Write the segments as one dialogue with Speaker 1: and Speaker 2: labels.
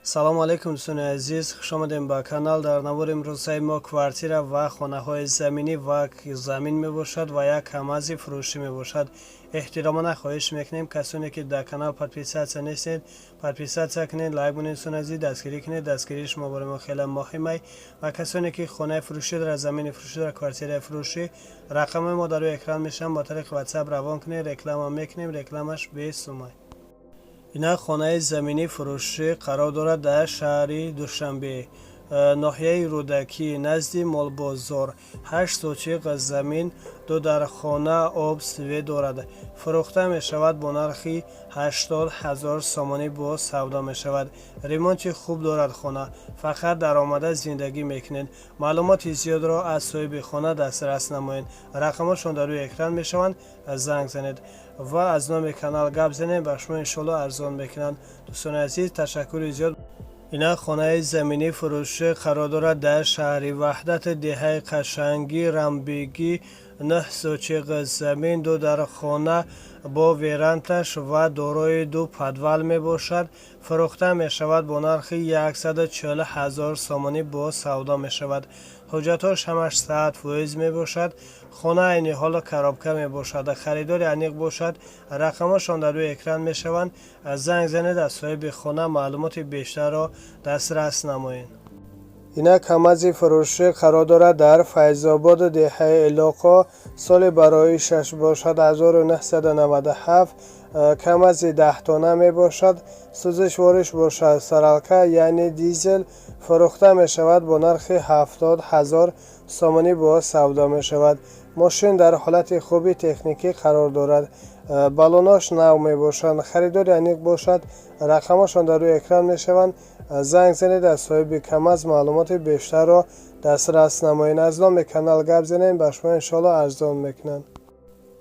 Speaker 1: Салому алейкум, дӯстони азиз, хушомадем ба канал. Дар навори имрӯзаи мо квартира ва хонаҳои заминӣ ва замин мебошад ва як КамАЗи фурӯшӣ мебошад. Эҳтиромона хоҳиш мекунем, касоне ки дар канал подписаться нестед, подписаться кунед, лайк монед. Дӯстони азиз, дастгирӣ кунед, дастгирии шумо барои мо хеле муҳимай. Ва касоне ки хонаи фурӯшӣ дорад, замини фурӯшӣ дорад, квартираи фурӯшӣ, рақамҳои мо дар рӯи экран мешаванд, ба тариқи WhatsApp равон кунед, реклама мекунем, рекламаш бесумай. Инак, хонаи заминӣ фурӯшӣ қарор дорад дар шаҳри Душанбе, ноҳияи Рӯдакӣ, назди молбозор. 8 сотиқ замин, ду дархона, об, свет дорад. Фурӯхта мешавад бо нархи 80 000 сомонӣ, боз савдо мешавад. Ремонти хуб дорад хона, фақат даромада зиндагӣ мекунед. Маълумоти зиёдро аз соҳиби хона дастрас намоед. Рақамҳошон дар рӯи экран мешаванд, занг занед ва аз номи канал гап занед, ба шумо иншоалло арзон мекунанд. Дӯстони азиз, ташаккури зиёд. Инак, хонаи заминӣ фурӯшӣ қарор дорад дар шаҳри Ваҳдат, деҳаи Қашангӣ, Рамбегӣ. 9 сотиқ замин, ду дархона бо верандаш ва дорои ду подвал мебошад. Фурӯхта мешавад бо нархи 140 000 сомонӣ, боз савдо мешавад. Ҳуҷҷатҳош ҳамаш 100% мебошад. Хона айни ҳоло коробка мебошад. Харидори аниқ бошад, рақамҳошон дар рӯи экран мешаванд, занг занед, аз соҳиби хона маълумоти бештарро дастрас намоед. Инак, КамАЗи фурӯшӣ қарор дорад дар Файзобод, деҳаи Элоқо. Соли бароишаш бошад 1997. КамАЗи 10 тонна мебошад, сӯзишвориш бошад саралка, яъне дизел. Фурӯхта мешавад бо нархи 70 000 сомонӣ, боз савдо мешавад. Мошин дар ҳолати хуби техникӣ қарор дорад, баллонош нав мебошанд. Харидори аниқ бошад, рақамҳошон дар рӯи экран мешаванд, занг занед, аз соҳиби КамАЗ маълумоти бештарро дастрас намоед. Аз номи канал гап занем, ба шумо иншоалло арзон мекунанд.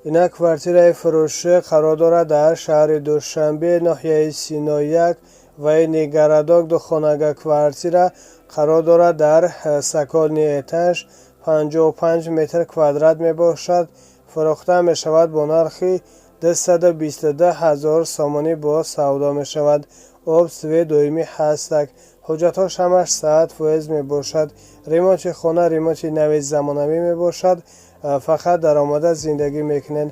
Speaker 1: Инак, квартираи фурӯшӣ қарор дорад дар шаҳри Душанбе, ноҳияи Сино 1, военный городок. Духонага квартира қарор дорад дар цокольный этаж, 55 метр квадрат мебошад. Фурӯхта мешавад бо нархи 222 000 сомонӣ, боз савдо мешавад. Об, свет доимӣ ҳастак. Ҳуҷҷатҳош ҳамаш 100% мебошад. Ремонти хона ремонти нави замонавӣ мебошад, фақат даромада зиндагӣ мекунед.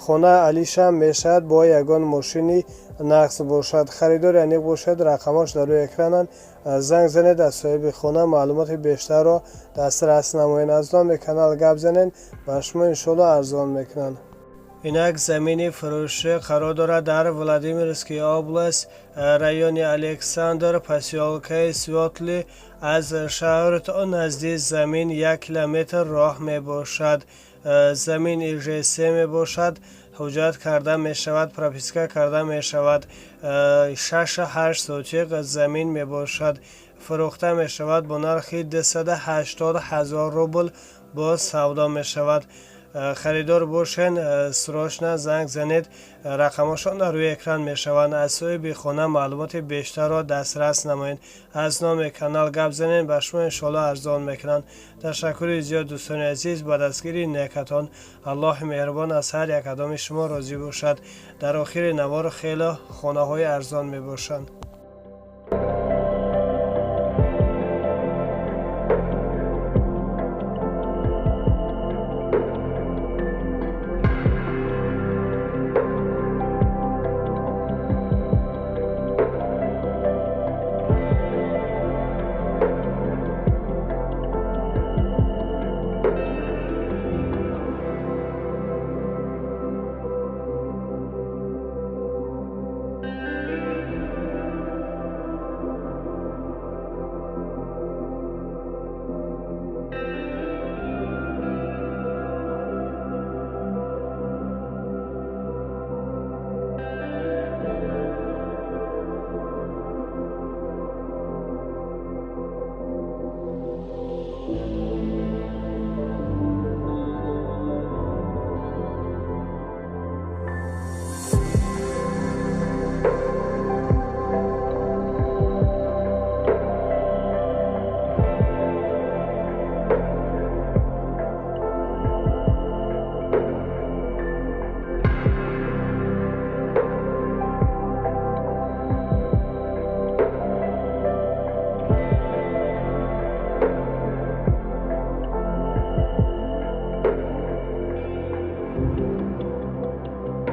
Speaker 1: Хона алишам мешавад бо ягон мошини нақс бошад. Харидори аниқ бошад, рақамҳош дар рӯи экрананд, занг занед, аз соҳиби хона маълумоти бештарро дастрас намоед. Аз номи канал гап занед, ба шумо иншоалло арзон мекунанд. Инак, замини фурӯшӣ қарор дорад дар Владимирский область, райони Александр, посёлкаи Светлый. Аз шаҳр то назди замин 1 километр роҳ мебошад. Замин ИЖС мебошад, ҳуҷҷат карда мешавад, прописка карда мешавад. 6-8 сотиқ замин мебошад. Фурӯхта мешавад бо нархи 280 000 рубл, боз савдо мешавад. Харидор бошен, срочно занг занед, рақамҳошон дар рӯи экран мешаванд. Аз соҳиби хона маълумоти бештарро дастрас намоед. Аз номи канал гап занед, ба шумо иншоалло арзон мекунанд. Ташаккури зиёд, дӯстони азиз, ба дастгирии некатон. Аллоҳи меҳрубон аз ҳар як кадоми шумо розӣ бошад. Дар охири навор хеле хонаҳои арзон мебошанд.